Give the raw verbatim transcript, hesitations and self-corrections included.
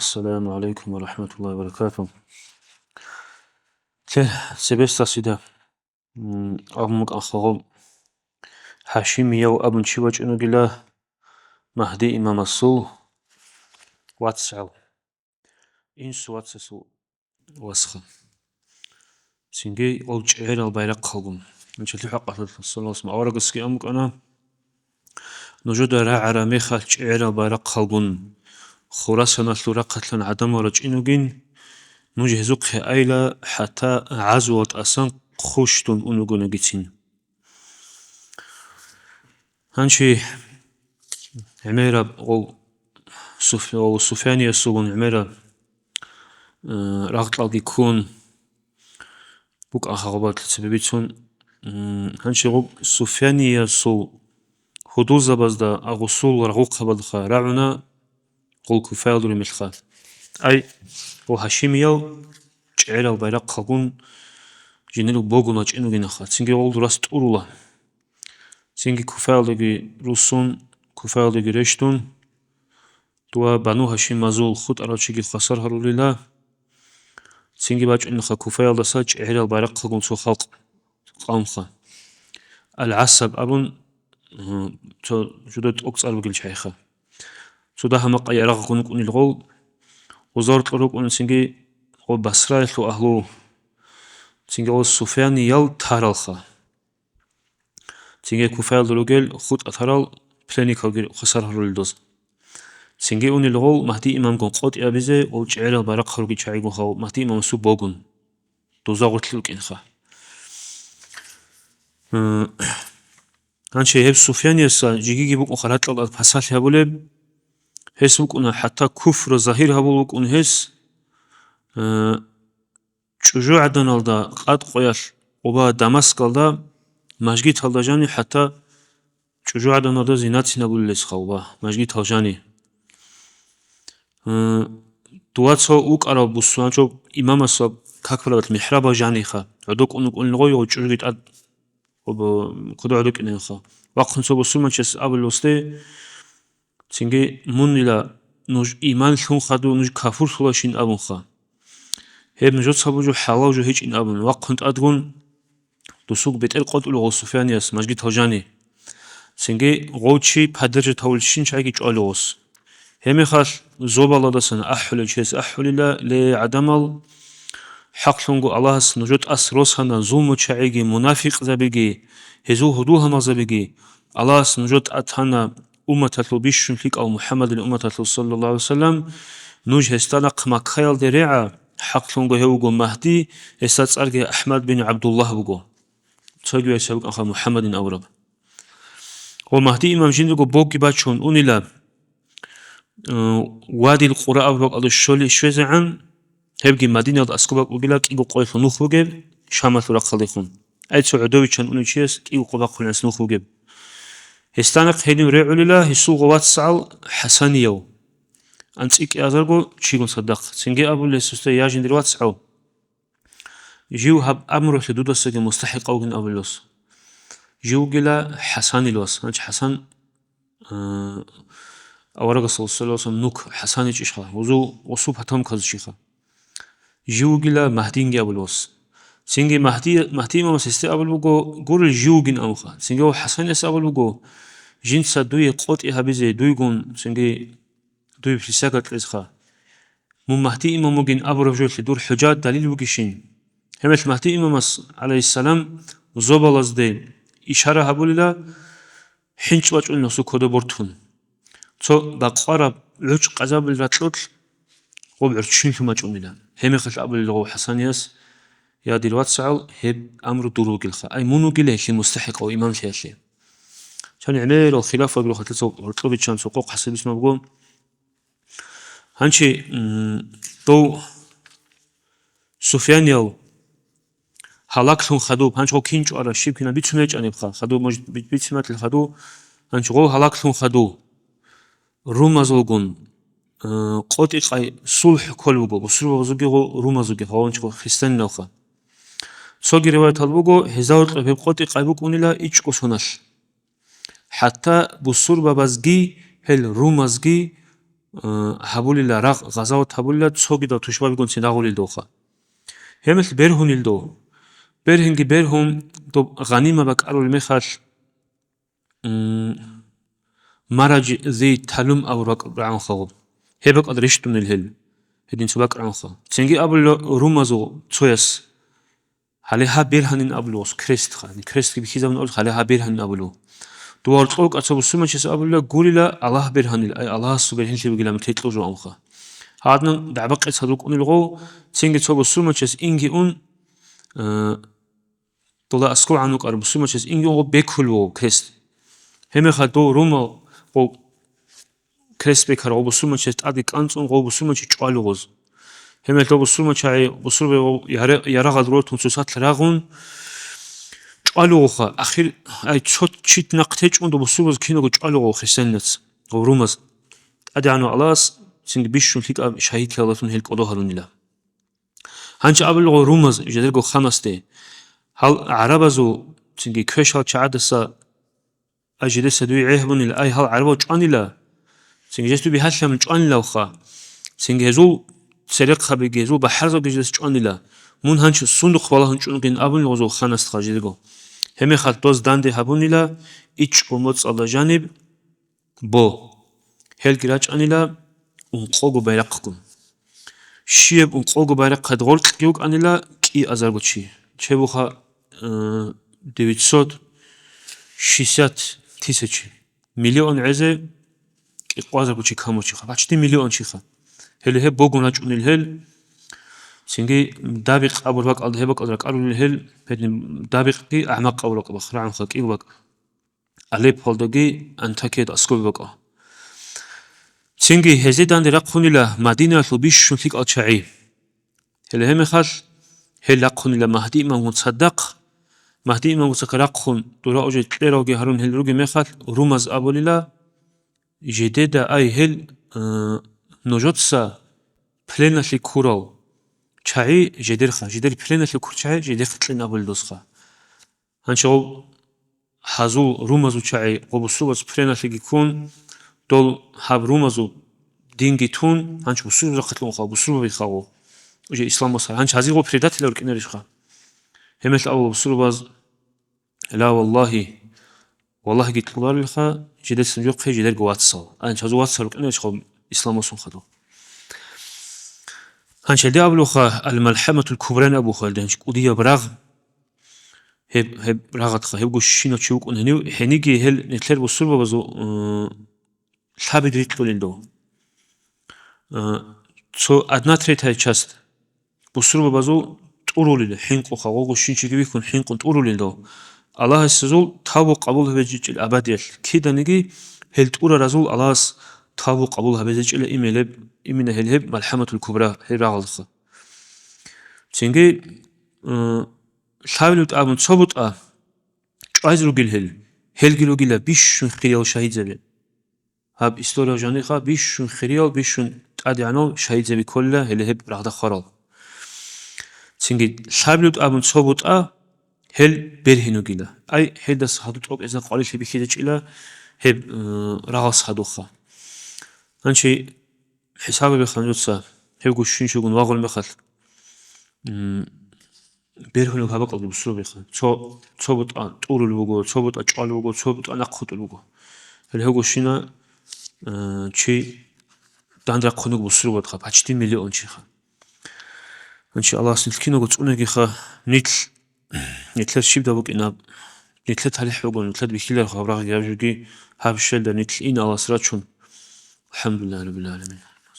Ассаламу алейкум ва рахматуллахи ва баракатух. Ле, цебесдасида, м, абун букӀанха гъоб, Гьашимияв абун чи вачӀунагила, Магьди имамасул вацгӀал, инсу вацасул васха. Цинги гъол чӀегӀерал байрахъалгун. Нучалъул хӀакъалъулъ саллаллагьу гӀалайгьи ва саллам аварагасги абун букӀана, нужеда рагӀараб мехалъ чӀегӀерал байрахъалгун, Хурасаналъул рахъалъан гӀадамал рачӀин ругин, нуж гьезухъе айла, хӀатта гӀазуал тӀасан хъущтун ун ругонагицин. Гьанчи гӀемераб гъол Суф-, гъол Суфяниясулун гӀемераб, э, рагъ-кьалги ккун букӀанха гъоб балъи цебе бицун. М, гьанчи гъоб Суфяниясул гьудулзабазда гъосул рагъухъабазда рагӀуна гъол куфаялда ругелха. Ай, гъо Гьашимиял чӀегӀерал байрахъалгун жиндир богун вачӀин ругинаха, цинги гъол дурас тӀурула. Цинги куфаялдаги руссун, куфаялдаги рещтӀун, дова Бану Гьашимазул хутӀарав чиги хвасар гьарулила. Цинги бачӀунелха куфаялдаса чӀегӀерал байрахъалгун цо халкъ, къавмха. Ал-ГӀасаб абун, м, цо жуда тӀокӀцӀар бугел чагӀиха. Цо дагьа-макъа ярагъ гъунукъунел гъол, гъоза гьоркьор рукӀун цинги гъо Басраялъул агьлу, цинги гъо Суфяниял таралха. Цинги куфаялда ругел хутӀа тарал пленникалги хвасар гьарулел доз. Цинги унел гъол Магьди имамгун къотӀи абизе, гъол чӀегӀерал байрахъал ругел чагӀигун гъол Магьди имамасул богун. Доза гъорлъи рукӀинха. М, гьанчи гьеб Суфянияса жигиги букӀунха ракьалда пасалъи гьабулеб. Гьес вукӀуна хӀатта куфру загьир гьабул вукӀун гьес. Э, ЧӀужугӀаданалда къад-къоялъ къуба Дамаскалда мажгиталда жани хӀатта чӀужугӀаданалда зинацин абулелесха къуба мажгитал жани. Э, дова цо вукӀарав бусурманчо имамасаб какбараб михӀраба жаниха, гӀодо кӀун вукӀунел гъой гъо чӀужуги тӀад къуба кодо гӀодо кӀинеха. Вахъун цо бусурманчияс абулелосде, цинги мунила нуж иман лъун хадув, нуж кафурлъулашин абунха. Гьеб нужеца бугеб жо хӀалал жо гьечӀин абун, вахъун тӀадгун досул бетӀер къотӀулев гъо Суфянияс мажгитал жани. Цинги гъов чи поддержать гьавулев щинчагӀиги чӀвалев гъос. Гьебмехалъ зобаладасан ахӀулев чияс ахӀулила, ле, гӀадамал, хӀакълъунго Аллагьас нужер тӀас росана зулмучагӀиги, мунафикъзабиги, гьезул гьудул-гьалмагъзабиги, Аллагьас нужер тӀатана умматалъул бищун лъикӀав МухӀаммадил умматалъул, саллаллагьу гӀалайгьи ва саллам, нуж гьесда нахъ Маккаялде регӀа, хӀакълъунго гьев вуго Магьди, гьесда цӀарги АхӀмад бин ГӀабдуллагь буго. Цоги вайса букӀанха МухӀаммадин авураб. Ва Магьди имам жиндирго богги бачун унила, э, Вадил Къура абураб бакӀалда щоли щвезегӀан, гьебги Мадиналда аскӀоб бакӀ бугила, кӀиго къоялъул нух бугеб, Шамалъул рахъалдехун. Ай цо гӀодовичан унев чияс кӀиго къо бахъулеб нух бугеб. Гьесда нахъ гьенив регӀулила гьесул гъо вацгӀал ХӀасанияв. АнцӀила кӀиазарго чигун цадахъ. Цинги абулеб гьесда: «Я жиндир вацгӀав, жив гьаб амрулъе дудасаги мустахӀикъав вугин», — абулеб гьес. Жив вугила ХӀасанил вас. Гьанчи ХӀасан, э, аварагасул, саллаллагьу гӀалайгьи ва саллам, нух ХӀасан ичӀищха, гъосул, гъосул потомказучиха. Жив вугила Магьдинги абулеб гьес. Цинги Магьди, Магьди имамас гьесде абулеб буго, гурел жив вугин абунха. Цинги гьев ХӀасанияс абулеб буго, жинца дуе къотӀи гьабизе, дуйгун, цинги дуе присяга кьезха. Мун Магьди имам вугин абураб жоялъе дур хӀужа, далил бугищин? Гьебмехалъ Магьди имамас, гӀалайгьиссалам, зобалазде ишара гьабулила, хӀинчӀ бачӀунила гьесул кодоб бортун. Цо бакъвараб гӀучӀ къазабулел ракьулъ гъоб гӀурччинлъун бачӀунила. Гьебмехалъ абулел гъов ХӀасанияс: «Я, дир вацгӀал, гьеб амру дур вугилха. Ай, мун вугила гьелъие мустахӀикъав имамлъиялъе». Чан гӀемерал хилаф вагрухъалъа цо гьоркьоб биччан цо къокъ хӀасаб бицун буго. Гьанчи, м, дов Суфянияв гьалаглъун хадуб, гьанчго кин чӀвара, щиб кина бицун гьечӀанибха, хадуб, может, би-, бицинатил хадуб, гьанчго гьалаглъун хадуб. Румазулгун, э, къотӀи-къай сулхӀ кколеб буго, бусурбабазулги гъо румазулги, гьаванчго христианилалха. Цоги риваятал буго, гьезда гьоркьоб гьеб къотӀи-къай букӀунила ичӀго соналъ. ХӀатта бусурбабазги, гьел румазги э, гьабулила, рагъ, гъазават гьабулила, цогидал тушбабигун цин рагъулел довха. Гьебмехалъ бергьунел дов. Бергьинги бергьун, доб гъанима бакӀарулеб мехалъ, м, мараджи зей талум абур бакӀ рагӀунха гъоб. Гьеб бакӀалда рещтӀунел гьел. Гьедин цо бакӀ рагӀунха. Цинги абула румазул цояс: «Гьале гьаб бергьанин», — абулугъус, крестха. Крестги бихьизабун абулугъус, «Гьале гьаб бергьанин», — абулугъ. Дова гьоркьов кӀацо бусурманчияс абулила: «Гурила, Аллагь бергьанил, ай, Аллагьасул бергьенлъи бугилан текьул жо», — амха. Гьадин дагӀба-къец гьадул кӀунил гъов, цинги цо бусурманчияс инги ун, э, дола аскӀов гӀанукӀар бусурманчияс инги ун гъов беккул вугъ крест. Гьебмехалъ дов румал гъов крест бекарав гъов бусурманчияс тӀаде кӀанцӀун гъов бусурманчи чӀвалугъуз. Гьебмехалъ дов бусурманчагӀи, бусурбе гъов яре-, ярагъал рортун цо сатла рагъун чӀвалугъуха. Ахир, ай, цо чит нахъ течӀун дов бусурбаз киналго чӀвалугъув христианец, гъов румаз. ТӀадегӀанав Аллагьас цинги бищун лъикӀаб шагьидлъиялдалъун гьел кӀодо гьарунила. Гьанчи абулел гъов румаз жидерго ханасде, гьал гӀарабазул цинги квешал чагӀадаса, ай, жидеса дуе гӀегь гьабунила, ай, гьал гӀарабал чӀванила, цинги жес дуе бигьалъамун чӀванилавха, цинги гьезул церехъабиги, гьезул бахӀарзабги жидес чӀванила, мун гьанчи сундухъ балагьун чӀунгин абунел гъозул ханасда жидерго. Гьебмехалъ доз данде гьабунила ичӀго моцӀалда жаниб бо. Гьелги рачӀанила ункъого байрахъгун. Щияб ункъого байрахъад гъоркьги вукӀанила кӀиазарго чи. Чебуха, э, девятьсот шестьдесят тысяч. Миллион гӀезе кӀикъвазарго чи камурчиха. Почти миллион чиха. Гьеле гьеб богун рачӀунел гьел. Цинги Дабикъ абур бакӀалда гьеб бакӀалда ракӀарулел гьел. Гьедин Дабикъги АгӀмакъ абур бакӀ бахъ рагӀунха кӀил бакӀ. Алеппалдаги Антакиялда аскӀоб бакӀа. Цинги гьезде данде рахъунила Мадинаялъул бищун лъикӀал чагӀи. Гьеле гьебмехалъ гьел рахъунила Магьди имамгун цадахъ. Магьди имамгун цадахъ рахъун дура уже кьеравги гьарун гьел ругеб мехалъ, румаз абулила, жидеда, ай, гьел, э, нужеца пленалъе ккурал чагӀи жидерха, жидер пленалъе ккур чагӀи жидехъе кьен абулел досха. Гьанчи гъов гьазул румазул чагӀи гъоб бусурбаз пленалъеги ккун, дол гьаб румазул динги тун, гьанчи бусурбазухъе лъугьунха, бусурбабиха гъов. Уже ислам босар. Гьанчи гьазие гъов предатель рукӀинарищха? Гьебмехалъ абула бусурбаз: «Ла валлагьи, валлагьиги кьоларилха, жидеца нужехъе жидерго вацал». Гьанчи гьазул вацал рукӀинарищха ислам босун хадуб? Гьанчи гьелде абулаха, Ал-МалхӀаматул Кубрани абуха гьелде, гьанчи кӀудияб рагъ. Гьеб, гьеб рагъатха, гьебго щинав чи вукӀун гьенив, гьениги гьел нилъер бусурбабазул, м, лъабид рикьулел дов. Э, цо одна третья часть бусурбабазул тӀурулел, хӀинкъуха, гъого щинчиги вихьун хӀинкъун тӀурулел дов. Аллагьасезул тавбу къабул гьабизечӀел абадиялъ. Киданиги гьел тӀураразул Аллагьас тавбу къабул гьабизечӀела имелеб, имина гьел гьеб МалхӀаматул Кубра, гьеб рагъалдаса. Цинги, э, лъабилеб тӀамун цо бутӀа чӀвазе ругел гьел, гьелги ругила бищун хириял шагьидзаби. Гьаб история жаниха бищун хириял, бищун тӀадегӀанал шагьидзаби кколила гьеле гьеб рагъда хварал. Цинги лъабилеб тӀамун цо бутӀа гьел бергьин ругила. Ай, гьелдаса гьаду тӀокӀизе къварилъи бихьизечӀила гьеб, э, рагъалс гьадуха. Гьанчи хӀисабабиха нужеца, гьебго щинчилгун вагъул мехалъ, м, бергьунеб гьаб бакӀалда бусурбабиха. Цо, цо бутӀа тӀурул буго, цо бутӀа чӀвал буго, цо бутӀа нахъ хутӀул буго. Гьел гьебго щина, э, чи дандрахъунего бусурбабха, почти миллион чиха. Гьанчи Аллагьас нилъ киналго цӀунегиха, нилъ, нилъер щибда букӀинаб, нилъер талихӀ буго, нилъер бихьиларха гьаб рагъги гьаб жоги, гьаб щелда нилъ ин Аллагьас рачун. АлхӀамдулиллагьи раббил гӀаламин.